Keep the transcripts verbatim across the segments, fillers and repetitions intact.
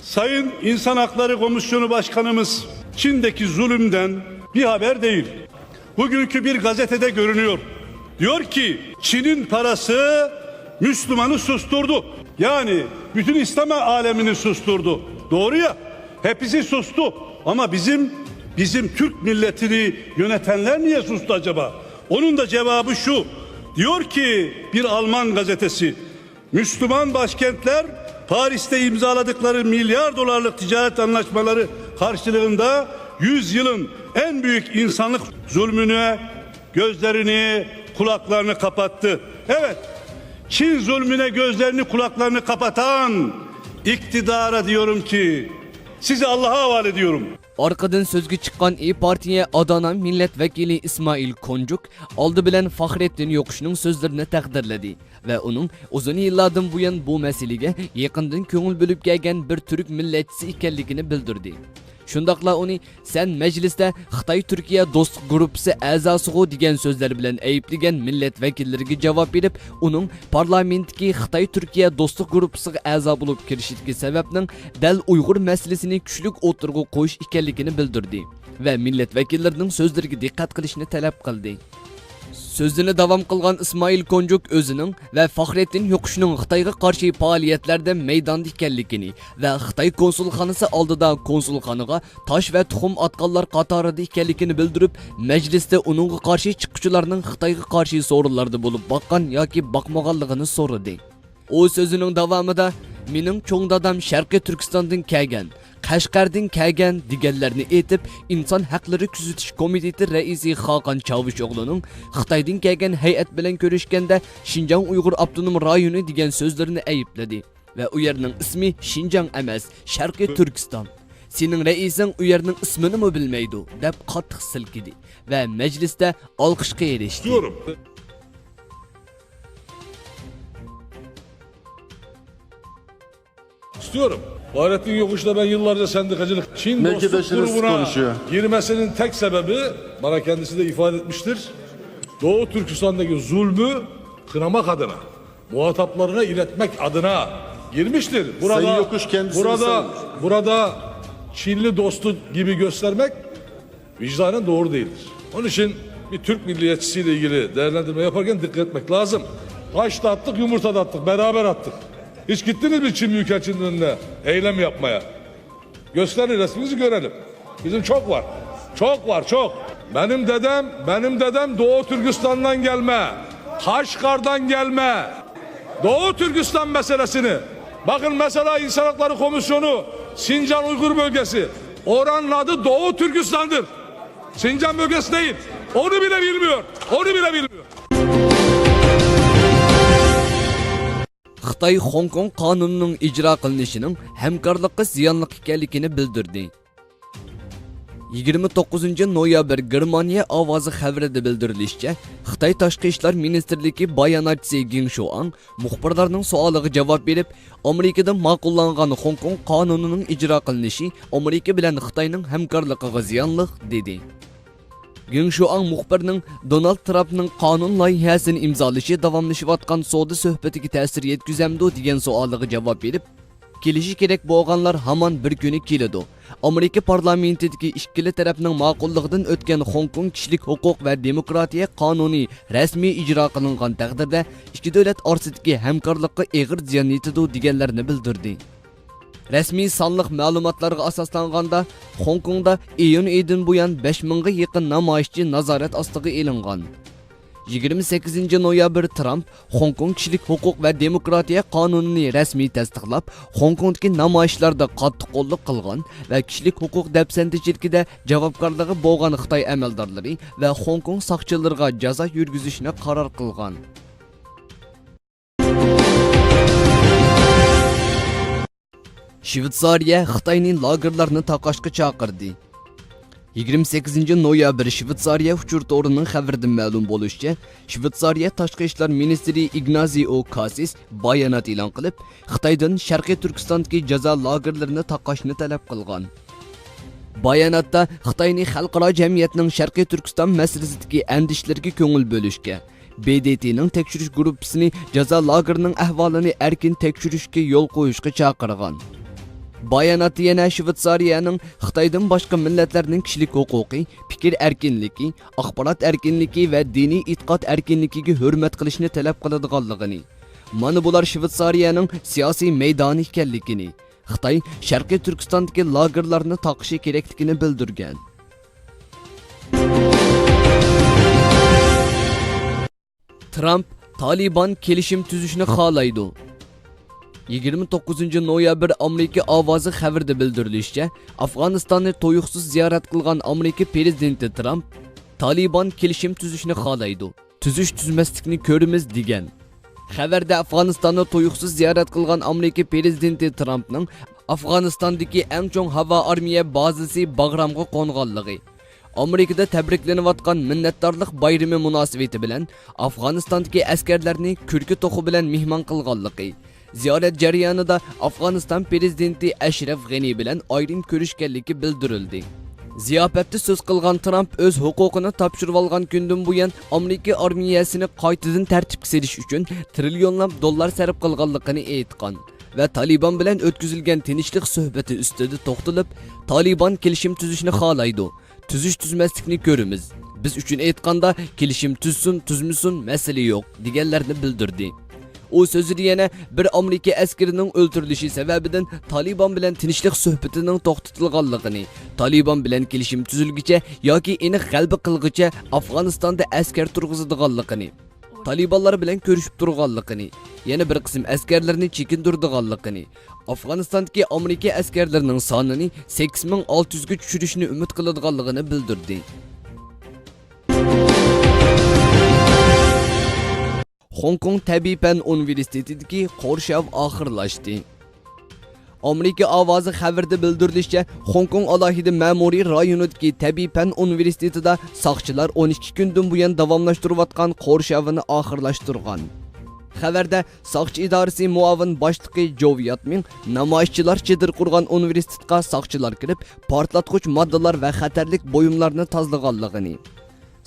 Sayın İnsan Hakları Komisyonu Başkanımız Çin'deki zulümden bir haber değil. Bugünkü bir gazetede görünüyor. Diyor ki Çin'in parası Müslümanı susturdu. Yani bütün İslam alemini susturdu. Doğru ya, hepsi sustu. Ama bizim bizim Türk milletini yönetenler niye sustu acaba? Onun da cevabı şu. Diyor ki bir Alman gazetesi, Müslüman başkentler Paris'te imzaladıkları milyar dolarlık ticaret anlaşmaları karşılığında yüzyılın en büyük insanlık zulmüne gözlerini, kulaklarını kapattı. Evet, Çin zulmüne gözlerini, kulaklarını kapatan iktidara diyorum ki, sizi Allah'a havale ediyorum. ئارقىدىن سۆزگە چىققان ئىي پارتىيە ئادانا مىللەت ۋەكىلى ئىسمائىل كونجۇك ئالدى بىلەن فاخرېتتىن يوقۇشنىڭ سۆزلىرىنى تەقدىرلىدى ۋە ئۇنىڭ ئۇزۇن يىللاردىن بۇيان بۇ مەسىلىگە يېقىندىن كۆڭۈل بۆلۈپ كەلگەن بىر تۈرك مىللەتچىسى ئىكەنلىكىنى بىلدۈردى. شۇنداقلا ئۇنى سەن مەجلىستە خىتاي تۈركىيە دوستلۇق گۇرۇپپىسى ئەزاسىغۇ دېگەن سۆزلەر بىلەن ئەيىبلىگەن مىللەت ۋەكىللىرىگە جاۋاب بېرىپ، ئۇنىڭ پارلامېنتتىكى خىتاي تۈركىيە دوستلۇق گۇرۇپپىسىغا ئەزا بولۇپ كىرىشىدىكى سەۋەبنىڭ دەل ئۇيغۇر مەسىلىسىنى كۈچلۈك ئوتتۇرىغا قويۇش ئىكەنلىكىنى بىلدۈردى ۋە مىللەت ۋەكىللىرىنىڭ سۆزلىرىگە دىققەت قىلىشنى تەلەپ قىلدى. سۆزىنى داۋام قىلغان ئىسمائىل كونجۇك ئۆزىنىڭ ۋە فاخرېتتىن يوقۇشنىڭ خىتايغا قارشى پائالىيەتلەردە مەيداندا ئىكەنلىكىنى ۋە خىتاي كونسۇلخانىسى ئالدىدا كونسۇلخانىغا تاش ۋە تۇخۇم ئاتقانلار قاتارىدا ئىكەنلىكىنى بىلدۈرۈپ، مەجلىستە ئۇنىڭغا قارشى چىققۇچىلارنىڭ خىتايغا قارشى سورۇنلاردا بولۇپ باققان ياكى باقمىغانلىقىنى سورىدى. ئۇ سۆزىنىڭ داۋامىدا، مېنىڭ چوڭ دادام شەرقىي تۈركىستاندىن كەلگەن، قەشقەردىن كەلگەن دېگەنلەرنى ئېيتىپ، ئىنسان ھەقلىرى كۆزىتىش كومىتېتى رەئىسى خاقان چاۋۇشئوغلۇنىڭ خىتايدىن كەلگەن ھەيئەت بىلەن كۆرۈشكەندە شىنجاڭ ئۇيغۇر ئاپتونوم رايونى دېگەن سۆزلىرىنى ئەيىبلىدى ۋە ئۇ يەرنىڭ ئىسمى شىنجاڭ ئەمەس، شەرقىي تۈركىستان. سېنىڭ رەئىسىڭ ئۇ يەرنىڭ ئىسمىنىمۇ بىلمەيدۇ، دەپ قاتتىق سىلكىدى ۋە مەجلىستە ئالقىشقا ئېرىشتى. İstiyorum. İstiyorum. Fahrettin Yokuş'la ben yıllarca sendikacılık. Çin dostluk grubuna girmesinin tek sebebi, bana kendisi de ifade etmiştir, Doğu Türkistan'daki zulmü kınamak adına, muhataplarına iletmek adına girmiştir. Burada, burada, burada Çinli dostu gibi göstermek vicdanen doğru değildir. Onun için bir Türk milliyetçisiyle ilgili değerlendirme yaparken dikkat etmek lazım. Taş da attık, yumurta da attık, beraber attık. Hiç gittiniz mi Çin Büyükelçinin önüne eylem yapmaya? Gösterin, resminizi görelim. Bizim çok var. Çok var, çok. Benim dedem, benim dedem Doğu Türkistan'dan gelme. Kaşgar'dan gelme. Doğu Türkistan meselesini, bakın mesela İnsan Hakları Komisyonu, Sincan Uygur Bölgesi, oranın adı Doğu Türkistan'dır. Sincan bölgesi değil. Onu bile bilmiyor. Onu bile bilmiyor. خىتاي خوڭكوڭ قانۇنىنىڭ ئىجرا قىلىنىشىنىڭ ھەمكارلىققا زىيانلىق ئىكەنلىكىنى بىلدۈردى. يىگىرمە توققۇزىنچى نويابىر گېرمانىيە ئاۋازى خەۋىرىدە بىلدۈرۈلۈشىچە، خىتاي تاشقى ئىشلار مىنىستىرلىكى باياناتچىسى گېڭ شۇئاڭ مۇخبىرلارنىڭ سوئالىغا جاۋاب بېرىپ، ئامېرىكىدا ماقۇللانغان خوڭكوڭ قانۇنىنىڭ ئىجرا قىلىنىشى ئامېرىكا بىلەن خىتاينىڭ ھەمكارلىقىغا زىيانلىق، دېدى. گېڭ شۇئاڭ مۇخبىرنىڭ دونالد ترامپنىڭ قانۇن لايىھەسىنى ئىمزالىشى داۋاملىشىۋاتقان سودا سۆھبىتىگە تەسىر يەتكۈزەمدۇ دېگەن سوئالىغا جاۋاب بېرىپ، كېلىشى كېرەك بولغانلار ھامان بىر كۈنى كېلىدۇ. ئامېرىكا پارلامېنتىدىكى ئىككىلا تەرەپنىڭ ماقۇللۇقىدىن ئۆتكەن خوڭكوڭ كىشىلىك ھوقۇق ۋە دېموكراتىيە قانۇنى رەسمىي ئىجرا قىلىنغان تەقدىردە، ئىككى دۆلەت ئارىسىدىكى ھەمكارلىققا ئېغىر زىيان يېتىدۇ، دېگەنلەرنى بىلدۈردى. رەسمىي سانلىق مەلۇماتلارغا ئاساسلانغاندا، خوڭكوڭدا ئىيۇن ئېيىدىن بۇيان بەش مىڭغا يېقىن نامايىشچى نازارەت ئاستىغا ئېلىنغان. يىگىرمە سەككىزىنچى نويابىر ترامپ خوڭكوڭ كىشىلىك ھوقۇق ۋە دېموكراتىيە قانۇنىنى رەسمىي تەستىقلاپ، خوڭكوڭدىقى نامايىشلاردا قاتتىق قوللۇق قىلغان ۋە كىشىلىك ھوقۇق دەپسەندىچىلىكىدە جاۋابكارلىقى بولغان خىتاي ئەمەلدارلىرى ۋە خوڭكوڭ ساقچىلىرىغا جازا يۈرگۈزۈشنى قارار قىلغان. شۋېتسارىيە خىتاينى لاگېرلارنى تاقاشقا چاقىردى. يىگىرمە سەككىزىنچى نويابىر شۋېتسارىيە ئۇچۇر تورىنىڭ خەۋىرىدىن مەلۇم بولۇشىچە، شۋېتسارىيە تاشقى ئىشلار مىنىستىرى ئىگنازىئو كاسىس بايانات ئېلان قىلىپ، خىتايدىن شەرقىي تۈركىستاندىكى جازا لاگېرلىرىنى تاقاشنى تەلەپ قىلغان. باياناتتا خىتاينى خەلقئارا جەمئىيەتنىڭ شەرقىي تۈركىستان مەسىلىسىدىكى ئەندىشىلىرىگە كۆڭۈل بۆلۈشكە، ب د ت نىڭ تەكشۈرۈش گۇرۇپپىسىنى جازا لاگېرىنىڭ ئەھۋالىنى ئەركىن تەكشۈرۈشكە يول قويۇشقا چاقىرغان. باياناتتا يەنە شۋېتسارىيەنىڭ خىتايدىن باشقا مىللەتلەرنىڭ كىشىلىك ھوقۇقى، پىكىر ئەركىنلىكى، ئاخبارات ئەركىنلىكى ۋە دىنىي ئېتىقاد ئەركىنلىكىگە ھۆرمەت قىلىشنى تەلەپ قىلىدىغانلىقىنى، مانا بۇلار شۋېتسارىيەنىڭ سىياسىي مەيدانى ئىكەنلىكىنى، خىتاي شەرقىي تۈركىستاندىكى لاگېرلارنى تاقىشى كېرەكلىكىنى بىلدۈرگەن. ترامپ تالىبان كېلىشىم تۈزۈشنى خالايدۇ. يىگىرمە توققۇزىنچى نويابىر ئامېرىكا ئاۋازى خەۋىرىدە بىلدۈرۈلۈشىچە، ئافغانىستاننى تۇيۇقسىز زىيارەت قىلغان ئامېرىكا پىرېزىدېنتى ترامپ تالىبان كېلىشىم تۈزۈشنى خالايدۇ، تۈزۈش تۈزمەسلىكنى كۆرىمىز، دېگەن. خەۋەردە ئافغانىستاننى تۇيۇقسىز زىيارەت قىلغان ئامېرىكا پىرېزىدېنتى ترامپنىڭ ئافغانىستاندىكى ئەڭ چوڭ ھاۋا ئارمىيە بازىسى باغرامغا قونغانلىقى، ئامېرىكىدا تەبرىكلىنىۋاتقان مىننەتدارلىق بايرىمى مۇناسىۋىتى بىلەن ئافغانىستاندىكى ئەسكەرلەرنى كۈلكە توخۇ بىلەن مېھمان قىلغانلىقى، زىيارەت جەريانىدا ئافغانىستان پىرېزىدېنتى ئەشرەف غېنى بىلەن ئايرىم كۆرۈشكەنلىكى بىلدۈرۈلدى. زىياپەتتە سۆز قىلغان ترامپ ئۆز ھوقۇقىنى تاپشۇرۇۋالغان كۈندىن بۇيان ئامېرىكا ئارمىيەسىنى قايتىدىن تەرتىپكە سېلىش ئۈچۈن تىرىليونلاپ دوللار سەرپ قىلغانلىقىنى ئېيتقان ۋە تالىبان بىلەن ئۆتكۈزۈلگەن تىنچلىق سۆھبىتى ئۈستىدە توختىلىپ، تالىبان كېلىشىم تۈزۈشنى خالايدۇ، تۈزۈش تۈزمەسلىكنى كۆرىمىز. بىز ئۈچۈن ئېيتقاندا، كېلىشىم تۈزسۇن، تۈزمىسۇن، مەسىلە يوق، دېگەنلەرنى بىلدۈردى. ئۇ سۆزىدە يەنە بىر ئامېرىكا ئەسكىرىنىڭ ئۆلتۈرۈلۈشى سەۋەبىدىن تالىبان بىلەن تىنچلىق سۆھبىتىنىڭ توختىتىلغانلىقىنى، تالىبان بىلەن كېلىشىم تۈزۈلگۈچە ياكى ئېنىق غەلىبە قىلغۇچە ئافغانىستاندا ئەسكەر تۇرغۇزىدىغانلىقىنى، تالىبانلار بىلەن كۆرۈشۈپ تۇرغانلىقىنى، يەنە بىر قىسىم ئەسكەرلەرنى چېكىندۈرىدىغانلىقىنى، ئافغانىستاندىكى ئامېرىكا ئەسكەرلىرىنىڭ سانىنى سەككىز مىڭ ئالتە يۈزگە چۈشۈرۈشنى ئۈمىد قىلىدىغانلىقىنى بىلدۈردى. خوڭكوڭ تەبىئىي پەن ئۇنىۋېرسىتېتىدىكى قورشاۋ ئاخىرلاشتى. ئامېرىكا ئاۋازى خەۋىرىدە بىلدۈرۈلۈشىچە، خوڭكوڭ ئالاھىدە مەمۇرىي رايونىدىكى تەبىئىي پەن ئۇنىۋېرسىتېتىدا ساقچىلار ئون ئىككى كۈندىن بۇيان داۋاملاشتۇرۇۋاتقان قورشاۋىنى ئاخىرلاشتۇرغان. خەۋەردە، ساقچى ئىدارىسى مۇئاۋىن باشلىقى جوۋ ياتمىڭ نامايىشچىلار چېدىر قۇرغان ئۇنىۋېرسىتېتقا ساقچىلار كىرىپ، پارتلاتقۇچ ماددىلار ۋە خەتەرلىك بۇيۇملارنى تازىلىغانلىقىنى،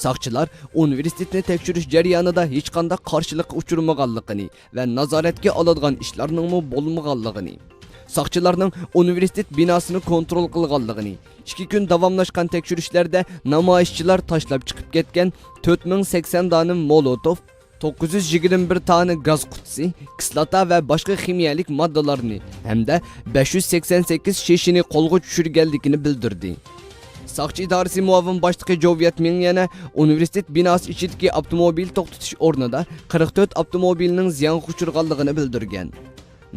ساقچىلار ئۇنىۋېرسىتېتنى تەكشۈرۈش جەريانىدا ھېچقانداق قارشىلىققا ئۇچرىمىغانلىقىنى ۋە نازارەتكە ئالىدىغان ئىشلارنىڭمۇ بولمىغانلىقىنى، ساقچىلارنىڭ ئۇنىۋېرسىتېت بىناسىنى كونترول قىلغانلىقىنى، ئىككى كۈن داۋاملاشقان تەكشۈرۈشلەردە نامايىشچىلار تاشلاپ چىقىپ كەتكەن تۆت مىڭ سەكسەن دانە مولوتوف، توققۇز يۈز يىگىرمە بىر دانە گاز قۇتىسى، كىسلاتا ۋە باشقا خىمىيەلىك ماددىلارنى ھەمدە بەش يۈز سەكسەن سەككىز شېشىنى قولغا چۈشۈرگەنلىكىنى بىلدۈردى. ساقچى ئىدارىسى مۇئاۋىن باشلىقى جوۋ ياتمىڭ يەنە ئۇنىۋېرسىتېت بىناسى ئىچىدىكى ئاپتوموبىل توختىتىش ئورنىدا قىرىق تۆت ئاپتوموبىلنىڭ زىيانغا ئۇچرىغانلىقىنى بىلدۈرگەن.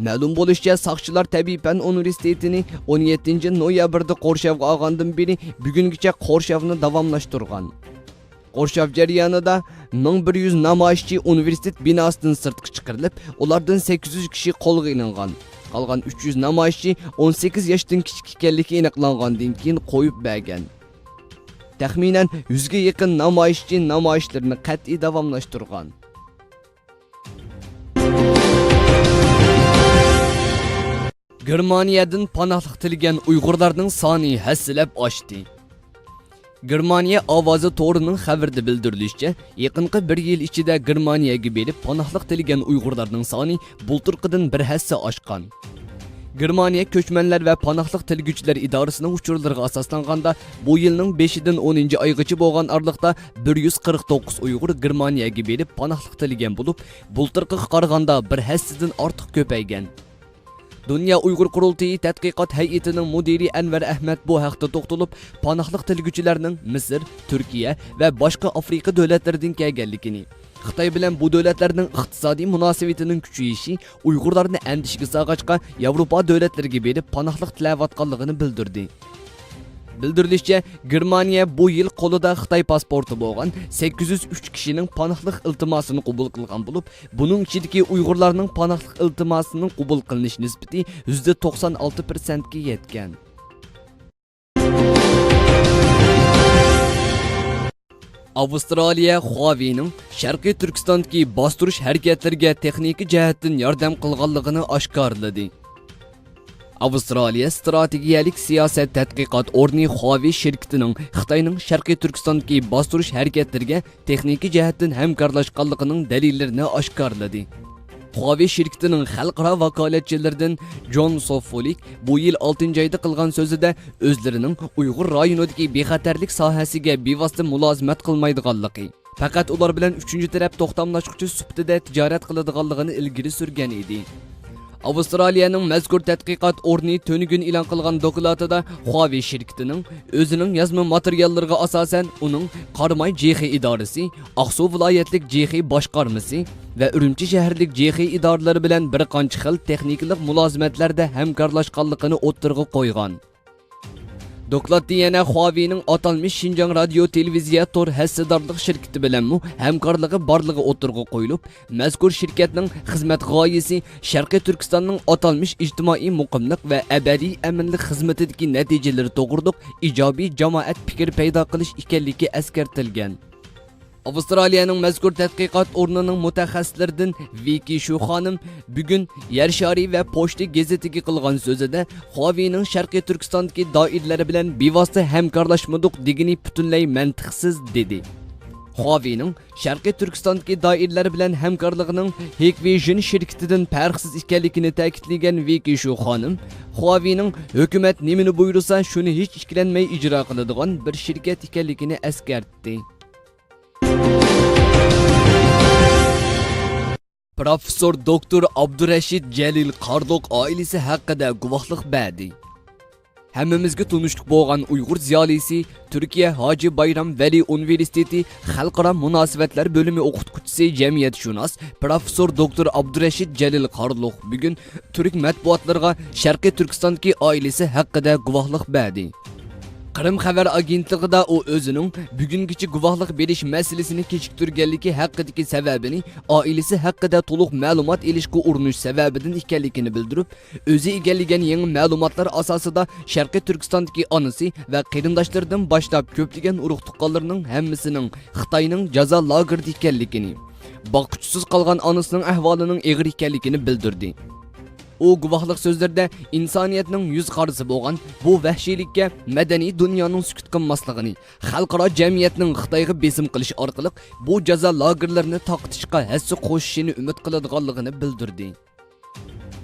مەلۇم بولۇشىچە، ساقچىلار تەبىئىي پەن ئۇنىۋېرسىتېتىنى ئون يەتتىنچى نويابىردا قورشاۋغا ئالغاندىن بېرى بۈگۈنگىچە قورشاۋنى داۋاملاشتۇرغان. قورشاپ جەريانىدا مىڭ بىر يۈز نامايىشچى ئۇنىۋېرسىتېت بىناسىدىن سىرتقا چىقىرىلىپ، ئۇلاردىن سەككىز يۈز كىشى قولغا ئېلىنغان. قالغان ئۈچ يۈز نامايىشچى ئون سەككىز ياشتىن كىچىك ئىكەنلىكى ئېنىقلانغاندىن كېيىن قويۇپ بەرگەن. تەخمىنەن يۈزگە يېقىن نامايىشچى نامايىشلىرىنى قەتئىي داۋاملاشتۇرغان. گېرمانىيەدىن پاناھلىق تىلىگەن ئۇيغۇرلارنىڭ سانى ھەسسىلەپ ئاشتى. گېرمانىيە ئاۋازى تورىنىڭ خەۋىرىدە بىلدۈرۈلۈشىچە، يېقىنقى بىر يىل ئىچىدە گېرمانىيەگە بېرىپ پاناھلىق تىلىگەن ئۇيغۇرلارنىڭ سانى بۇلتۇرقىدىن بىر ھەسسە ئاشقان. گېرمانىيە كۆچمەنلەر ۋە پاناھلىق تىلىگۈچىلەر ئىدارىسىنىڭ ئۇچۇرلىرىغا ئاساسلانغاندا، بۇ يىلنىڭ بېشىدىن ئونىنچى ئايغىچە بولغان ئارىلىقتا بىر يۈز قىرىق توققۇز ئۇيغۇر گېرمانىيەگە بېرىپ پاناھلىق تىلىگەن بولۇپ، بۇلتۇرقىغا قارىغاندا بىر ھەسسىدىن ئارتۇق كۆپەيگەن. دۇنيا ئۇيغۇر قۇرۇلتىيى تەتقىقات ھەيئىتىنىڭ مۇدىرى ئەنۋەر ئەھمەت بۇ ھەقتە توختىلىپ، پاناھلىق تىلىگۈچىلەرنىڭ مىسىر، تۈركىيە ۋە باشقا ئافرىقا دۆلەتلىرىدىن كەلگەنلىكىنى، خىتاي بىلەن بۇ دۆلەتلەرنىڭ ئىقتىسادىي مۇناسىۋىتىنىڭ كۈچىيىشى ئۇيغۇرلارنى ئەندىشىگە سالغاچقا، ياۋروپا دۆلەتلىرىگە بېرىپ پاناھلىق تىلەۋاتقانلىقىنى بىلدۈردى. بىلدۈرۈلۈشىچە، گېرمانىيە بۇ يىل قولىدا خىتاي پاسپورتى بولغان سەككىز يۈز ئۈچ كىشىنىڭ پاناھلىق ئىلتىماسىنى قوبۇل قىلغان بولۇپ، بۇنىڭ ئىچىدىكى ئۇيغۇرلارنىڭ پاناھلىق ئىلتىماسىنىڭ قوبۇل قىلىنىش نىسبىتى يۈزدە توقسان ئالتە پىرسەنتكە يەتكەن. ئاۋسترالىيە خۇاۋېينىڭ شەرقىي تۈركىستاندىكى باستۇرۇش ھەرىكەتلىرىگە تېخنىكا جەھەتتىن ياردەم قىلغانلىقىنى ئاشكارىلىدى. ئاۋسترالىيە ستراتېگىيەلىك سىياسەت تەتقىقات ئورنى خۇاۋېي شىركىتىنىڭ خىتاينىڭ شەرقىي تۈركىستاندىكى باستۇرۇش ھەرىكەتلىرىگە تېخنىكا جەھەتتىن ھەمكارلاشقانلىقىنىڭ دەلىللىرىنى ئاشكارىلىدى. خۇاۋېي شىركىتىنىڭ خەلقئارا ۋاكالەتچىلىرىدىن جون سوفولىك بۇ يىل ئالتىنچى ئايدا قىلغان سۆزىدە، ئۆزلىرىنىڭ ئۇيغۇر رايونىدىكى بىخەتەرلىك ساھەسىگە بىۋاسىتە مۇلازىمەت قىلمايدىغانلىقى، پەقەت ئۇلار بىلەن ئۈچىنچى تەرەپ توختاملاشقۇچى سۈپىتىدە تىجارەت قىلىدىغانلىقىنى ئىلگىرى سۈرگەن ئىدى. ئاۋسترالىيەنىڭ مەزكۇر تەتقىقات ئورنى تۈنۈگۈن ئېلان قىلغان دوكلاتىدا خۇاۋېي شىركىتىنىڭ ئۆزىنىڭ يازما ماتېرىياللىرىغا ئاساسەن، ئۇنىڭ قاراماي جېخې ئىدارىسى، ئاقسۇ ۋىلايەتلىك جېخې باشقارمىسى ۋە ئۈرۈمچى شەھەرلىك جېخې ئىدارىلىرى بىلەن بىر قانچە خىل تېخنىكىلىق مۇلازىمەتلەردە ھەمكارلاشقانلىقىنى ئوتتۇرىغا قويغان. دوكلاتتا يەنە خۇاۋېينىڭ ئاتالمىش شىنجاڭ رادىيو تېلېۋىزىيە تور ھەسسىدارلىق شىركىتى بىلەنمۇ ھەمكارلىقى بارلىقى ئوتتۇرىغا قويۇلۇپ، مەزكۇر شىركەتنىڭ خىزمەت غايىسى شەرقىي تۈركىستاننىڭ ئاتالمىش ئىجتىمائىي مۇقىملىق ۋە ئەبەدىي ئەمىنلىك خىزمىتىدىكى نەتىجىلىرى توغرۇلۇق ئىجابىي جامائەت پىكرى پەيدا قىلىش ئىكەنلىكى ئەسكەرتىلگەن. ئاۋسترالىيەنىڭ مەزكۇر تەتقىقات ئورنىنىڭ مۇتەخەسسىسلىرىدىن ۋىكى شۇ خانىم بۈگۈن يەر شارى ۋە پوچتا گېزىتىگە قىلغان سۆزىدە، خۇاۋېينىڭ شەرقىي تۈركىستاندىكى دائىرىلەر بىلەن بىۋاسىتە ھەمكارلاشمىدۇق دېگىنى پۈتۈنلەي مەنتىقسىز، دېدى. خۇاۋېينىڭ شەرقىي تۈركىستاندىكى دائىرىلەر بىلەن ھەمكارلىقىنىڭ ھىكۋىژن شىركىتىدىن پەرقسىز ئىكەنلىكىنى تەكىتلىگەن ۋىكى شۇ خانىم، خۇاۋېينىڭ ھۆكۈمەت نېمىنى بۇيرۇسا، شۇنى ھېچ ئىككىلەنمەي ئىجرا قىلىدىغان بىر شىركەت ئىكەنلىكىنى ئەسكەرتتى. پروفېسسور دوكتور ئابدۇرەشىت جەلىل قارلۇق ئائىلىسى ھەققىدە گۇۋاھلىق بەردى. ھەممىمىزگە تونۇشلۇق بولغان ئۇيغۇر زىيالىيسى، تۈركىيە ھاجى بايرام ۋەلى ئۇنىۋېرسىتېتى خەلقئارا مۇناسىۋەتلەر بۆلۈمى ئوقۇتقۇچىسى، جەمئىيەتشۇناس پروفېسسور دوكتور ئابدۇرەشىت جەلىل قارلۇق بۈگۈن تۈرك مەتبۇئاتلىرىغا شەرقىي تۈركىستاندىكى ئائىلىسى ھەققىدە گۇۋاھلىق بەردى. قىرىم خەۋەر ئاگېنتلىقىدا ئۇ ئۆزىنىڭ بۈگۈنگىچە گۇۋاھلىق بېرىش مەسىلىسىنى كېچىكتۈرگەنلىكى ھەققىدىكى سەۋەبىنى ئائىلىسى ھەققىدە تولۇق مەلۇمات ئېلىشقا ئۇرۇنۇش سەۋەبىدىن ئىكەنلىكىنى بىلدۈرۈپ، ئۆزى ئىگىلىگەن يېڭى مەلۇماتلار ئاساسىدا شەرقىي تۈركىستاندىكى ئانىسى ۋە قېرىنداشلىرىدىن باشلاپ كۆپلىگەن ئۇرۇق-تۇغقانلىرىنىڭ ھەممىسىنىڭ خىتاينىڭ جازا لاگېرىدا ئىكەنلىكىنى، باققۇچىسىز قالغان ئانىسىنىڭ ئەھۋالىنىڭ ئېغىر ئىكەنلىكىنى بىلدۈردى. ئۇ گۇۋاھلىق سۆزلىرىدە ئىنسانىيەتنىڭ يۈز قارىسى بولغان بۇ ۋەھشىيلىككە مەدەنىي دۇنيانىڭ سۈكۈت قىلماسلىقىنى، خەلقئارا جەمئىيەتنىڭ خىتايغا بېسىم قىلىش ئارقىلىق بۇ جازا لاگېرلىرىنى تارقىتىشقا ھەسسە قوشۇشىنى ئۈمىد قىلىدىغانلىقىنى بىلدۈردى.